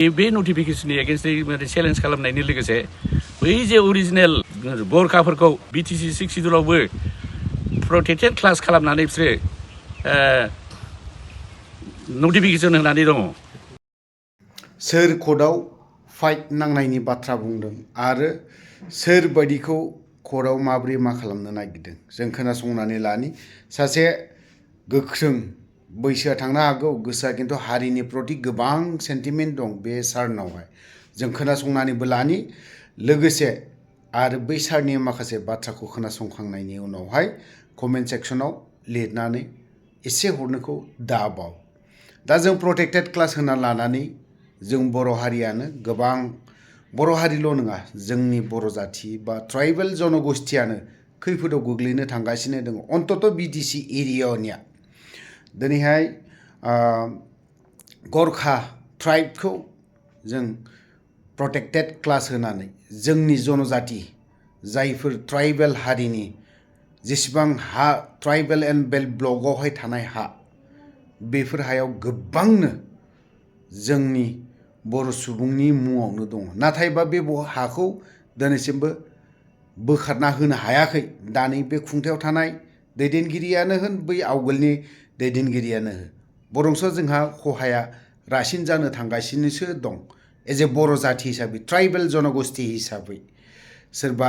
बे नटिफिकेशननि एगेन्स्टै चेलेन्ज खालामनायनि लोगोसे बै जे अरिजिनेल गरखाफोरखौ बिटिसि 6 सिडुलावबो प्रोटेक्टेड क्लास खालामनानै बिसोरो नटिफिकेशन होनानै दङ। सोर कर्टआव फाइट नांनायनि बाथ्रा बुंदों आरो सोर बायदिखौ कर्टआव माबोरै मा खालामनो नागिरदों जों खोनासंनानै लानि। सासे गोख्रों बैसोआ थांनो हागौ, गोसोआ खिन्थु हारिनि प्रति गोबां सेन्टिमेन्ट दं बे सारनावहाय। जों खोनासंनानैबो लानि, लोगोसे आरो बै सारनि माखासे बाथ्राखौ खोनासंखांनायनि उनावहाय कमेन्ट सेक्सनाव लिरनानै एसे हरनोखौ दाबाव। दा जों प्रोटेक्टेड क्लास होना लानानै जों बर' हारियानो गोबां, बर' हारिल' नङा, जोंनि बर' जाथि बा ट्राइबेल जनगोष्ठियानो खैफोदाव गोग्लैनो थांगासिनो दङ। अन्तत बिटिसि एरियानिया दिनैहाय गरखा ट्राइबखौ जों प्रोटेक्टेड क्लास होनानै जोंनि जनजाति जायफोर ट्राइबेल हारिनि जेसेबां हा ट्राइबेल एन्ड बेल्ट ब्लकआवहाय थानाय हा, बेफोर हायाव गोबांनो जोंनि बर' सुबुंनि मुङावनो दङ। नाथायबा बे हाखौ दिनैसिमबो बोखारना होनो हायाखै। दानि बे खुंथायाव थानाय दैदेनगिरियानो होन, बै आवगोलनि दैदेनगिरियानो होन, बरंसो जोंहा खहाया रासिन जानो थांगासिनोसो दं। एज ए बर' जाथि हिसाबै, ट्राइबेल जनगोष्ठि हिसाबै, सोरबा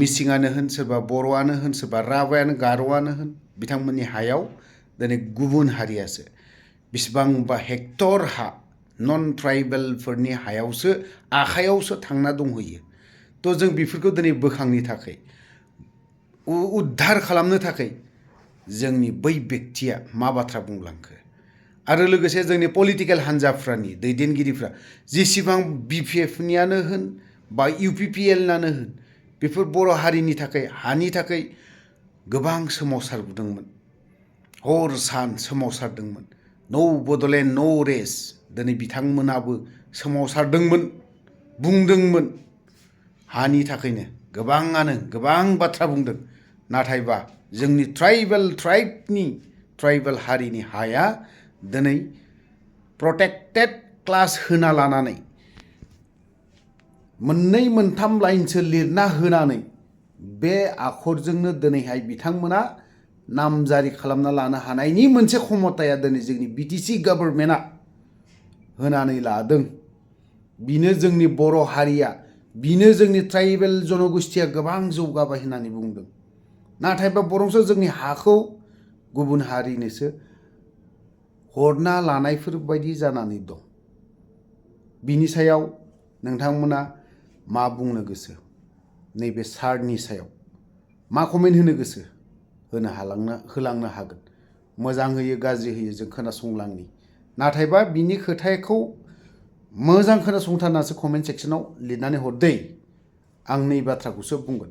मिसिङानो होन, सोरबा बर'आनो होन, सोरबा राभायानो गार'आनो होन, बिथांमोननि हायाव दिनै गुबुन हारियासो बेसेबांबा हेक्टर हा नन ट्राइबेलफोरनि हायावसो आखायावसो थांना दंहैयो। थ' जों बेफोरखौ दिनै बोखांनो थाखाय, उद्धार खालामनो थाखाय जोंनि बै बेक्तिया मा बाथ्रा बुंलांखो आरो लोगोसे जोंनि पलिटिकेल हान्जाफ्रानि दैदेनगिरिफ्रा जेसेबां बिपिएफनियानो होन बा इउपिपिएलनानो होन, बेफोर बर' हारिनि थाखाय, हानि थाखाय गोबां सोमावसारबोदोंमोन, हर सान सोमावसारदोंमोन। नो बड'लेण्ड नो रेस्ट, दिनै बिथांमोनाबो सोमावसारदोंमोन, बुंदोंमोन। हानि थाखायनो गोबाङानो गोबां बाथ्रा बुंदों। नाथायबा जोंनि ट्राइबेल हारिनि हाया दिनै प्रोटेक्टेड क्लास होना लानानै मोननै मोनथाम लाइनसो लिरना होनानै बे आखरजोंनो दिनैहाय बिथांमोना नामजारि खालामना लानो हानायनि मोनसे क्षमताया दिनै जोंनि बिटिसि गभर्नमेन्टआ होनानै लादों। बिनो जोंनि बर' हारिया, बिनो जोंनि ट्राइबेल जनगोष्ठिया गोबां जौगाबाय होननानै बुंदों। नाथायबा बरंसो जोंनि हाखौ गुबुन हारिनोसो हरना लानायफोर बायदि जानानै दं। बिनि सायाव नोंथांमोना मा बुंनो गोसो? नैबे सारनि सायाव मा कमेन्ट होनो गोसो होलांनो हागोन। मोजां होयो, गाज्रि होयो, जों खोनासंलांनि। नाथायबा बिनि खोथाखौ मोजां खोनासंथारनासो कमेन्ट सेक्सनाव लिरनानै हरदै। आं नै बाथ्राखौसो बुंगोन।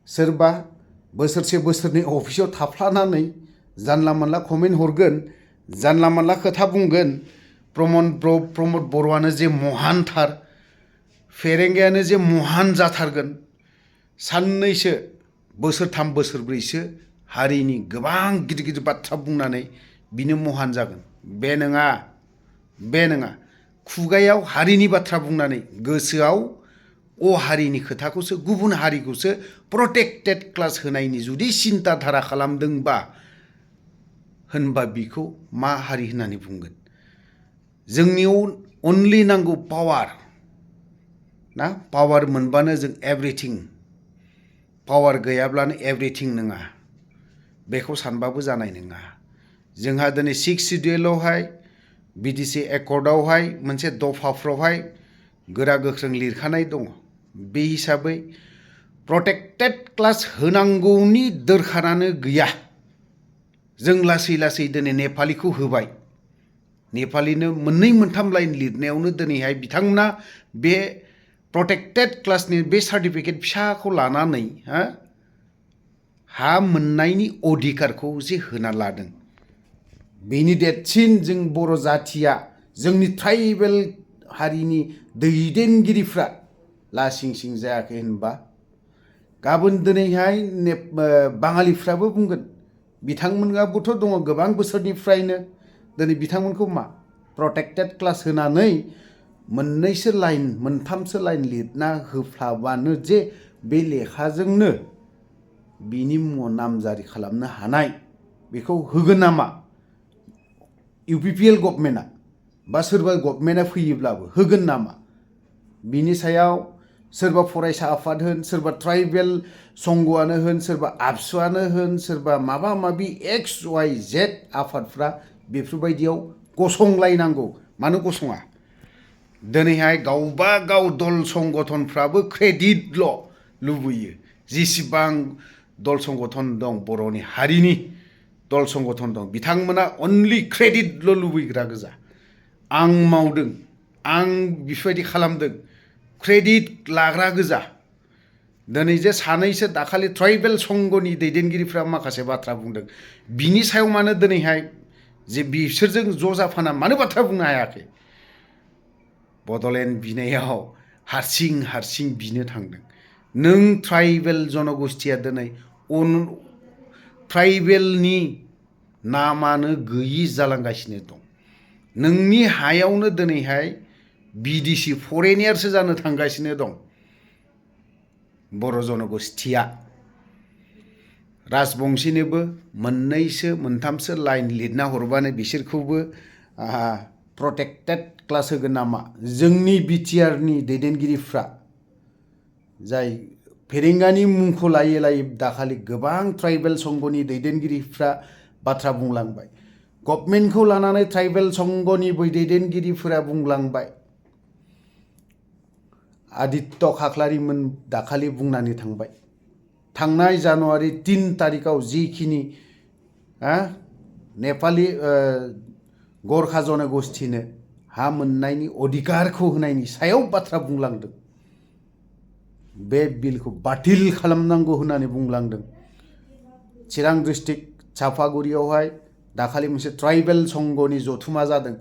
सोरबा बोसोरसे बोसोरनै अफिसाव थाफ्लानानै जानला मोनला कमेन्ट हरगोन, जानला मोनला खोथा बुंगोन, प्रमद बर'आनो जे महानथार, फेरेंगायानो जे महान जाथारगोन, साननैसो बोसोरथाम बोसोरब्रैसो हारिनि गोबां गिदिर गिदिर बाथ्रा बुंनानै बिनो महान जागोन। बे नङा, बे नङा। खुगायाव हारिनि बाथ्रा बुंनानै गोसोआव हारिनि खोथाखौसो, गुबुन हारिखौसो प्रोटेक्टेड क्लास होनायनि जुदि सिन्था धारा खालामदोंबा, होनबा बिखौ मा हारि होननानै बुंगोन? जोंनियाव अनलि नांगौ पावार ना, पावार मोनबानो जों एभ्रिथिं, पावार गैयाब्लानो एभ्रिथिं नङा, बेखौ सानबाबो जानाय नङा। जोंहा दिनै 6 सिडुलावहाय बिटिसि एकर्डआवहाय मोनसे दफाफ्रावहाय गोरा गोख्रों लिरखानाय दङ। बे हिसाबै प्रोटेक्टेड क्लास होनांगौनि दोरखारानो गैया। जों लासै लासै दिनै नेपालिखौ होबाय। नेपालिनो मोननै मोनथाम लाइन लिरनायावनो दिनैहाय बिथांमोना बे प्रोटेक्टेड क्लासनि बे सार्टिफिकेट फिसाखौ लानानै हा मोननायनि अधिकारखौ जे होना लादों। बेनि देरसिन जों बर' जाथिया, जोंनि ट्राइबेल हारिनि दैदेनगिरिफ्रा लासिं सिं जायाखै होनबा, गाबोन दिनैहाय बाङालिफ्राबो बुंगोन। बिथांमोनाबोथ' दङ गोबां बोसोरनिफ्रायनो। दिनै बिथांमोनखौ मा प्रोटेक्टेड क्लास होनानै मोननैसो लाइन मोनथामसो लाइन लिरना होफ्लाबानो जे बे लेखाजोंनो बिनि मुङाव नामजारि खालामनो हानाय बेखौ होगोन नामा UPPL गभर्नमेन्टआ बा सोरबा गभर्नमेन्टआ फैयोब्लाबो होगोन नामा बिनि सायाव सोरबा फरायसा आफाद होन सोरबा ट्राइबेल संघआनो होन सोरबा आबसुआनो होन सोरबा माबा माबि XYZ आफादफ्रा बेफोरबायदियाव गसंलायनांगौ मानो गसङा दिनैहाय गावबा गाव दल संगठनफ्राबो क्रेडिटल' लुबैयो जेसेबां दल संगठन दं बर'नि हारिनि दल संगठन दं बिथांमोना अनलि क्रेडिटल' लुबैग्रा गोजा आं मावदों आं बेफोरबायदि खालामदों क्रेडिट लाग्रा गोजा दिनै जे सानैसो दाखालि ट्राइबेल संघनि दैदेनगिरिफ्रा माखासे बाथ्रा बुंदों बिनि सायाव मानो दिनैहाय जे बिसोरजों ज' जाफाना मानो बाथ्रा बुंनो हायाखै बड'लेण्ड बिनायाव हारसिं बिनो थांदों नों ट्राइबेल जनगोष्ठीया दिनै ट्राइबेलनि नामानो गैयि जालांगासिनो दं नोंनि हायावनो दिनैहाय बिदेशि फरेनियारसो जानो थांगासिनो दं बर' जनगोष्ठीया राजबंशीनोबो मोनथामसो लाइन लिरना हरबानो बिसोरखौबो प्रटेक्टेड क्लास होगोन नामा जोंनि बिटिआरनि दैदेनगिरिफ्रा जाय फेरेंगानि मुंखौ लायै लायै दाखालि गोबां ट्राइबेल संघनि दैदेनगिरिफ्रा बाथ्रा बुंलांबाय गभर्नमेन्टखौ लानानै ट्राइबेल संघनि बै दैदेनगिरिफोरा बुंलांबाय आदित्य खाख्लारिमोन दाखालि बुंनानै थांबाय थांनाय जानुवारि 3 तारिखाव जिखिनि नेपाली गरखा जनगोष्ठीनो हा मोननायनि अधिकारखौ होनायनि सायाव बाथ्रा बुंलांदों बे बिलखौ बातिल खालामनांगौ होननानै बुंलांदों चिरां डिस्ट्रिक्ट चापागुरियावहाय दाखालि मोनसे ट्राइबेल संघनि जथुमा जादों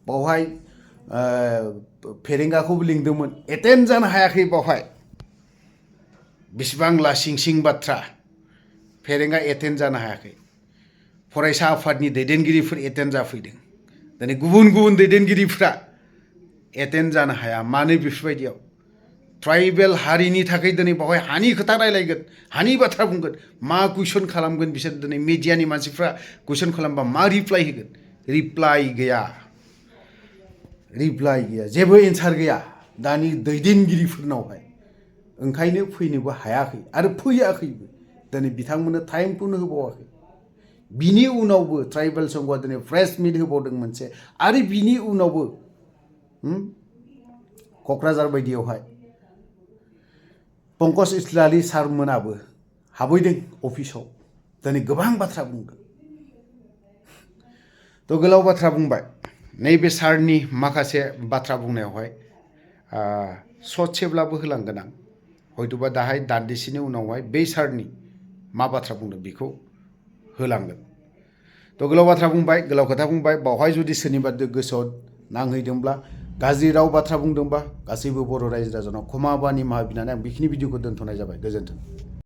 बावहाय फेरेंगाखौबो लिंदोंमोन एटेन्ड जानो हायाखै बावहाय बिसिबां लासिं बाथ्रा फेरेंगा एटेन्ड जानो हायाखै फरायसा आफादनि दैदेनगिरिफोर एटेन्ड जाफैदों दिनै गुबुन दैदेनगिरिफ्रा एटेन्ड जानो हाया मानो बेफोरबायदियाव ट्राइबेल हारिनि थाखाय दिनै बावहाय हानि खोथा रायलायगोन हानि बाथ्रा बुंगोन मा कुइसन खालामगोन बिसोर दिनै मिडियानि मानसिफ्रा कुइसन खालामबा मा रिप्लाइ होगोन रिप्लाइ गैया जेबो एन्सार गैया दानि दैदेनगिरिफोरनावहाय ओंखायनो फैनोबो हायाखै आरो फैयाखैबो दिनै बिथांमोननो टाइमखौनो होबावाखै बिनि उनावबो ट्राइबेल संघआ दिनै प्रेस मिट होबावदों मोनसे आरो बिनि उनावबो क'क्राझार बायदियावहाय पंकज इस्लारि सारमोनाबो हाबैदों अफिसाव दिनै गोबां बाथ्रा बुंदों थ' गोलाव बाथ्रा बुंबाय नैबे सारनि माखासे बाथ्रा बुंनायावहाय ससेब्लाबो होलांगोन आं हयतोबा दाहाय दान्दिसेनि उनावहाय बे सारनि मा बाथ्रा बुंदों बेखौ होलांगोन थ' गोलाव बाथ्रा बुंबाय गोलाव खोथा बुंबाय बावहाय जुदि सोरनिबा गोसोआव नांहैदोंब्ला गाज्रि राव बाथ्रा बुंदोंबा गासैबो बर' रायजो राजानाव क्षमा बा निमाहा बिनानै आं बेखिनि भिडिअखौ दोनथ'नाय जाबाय गोजोन्थों।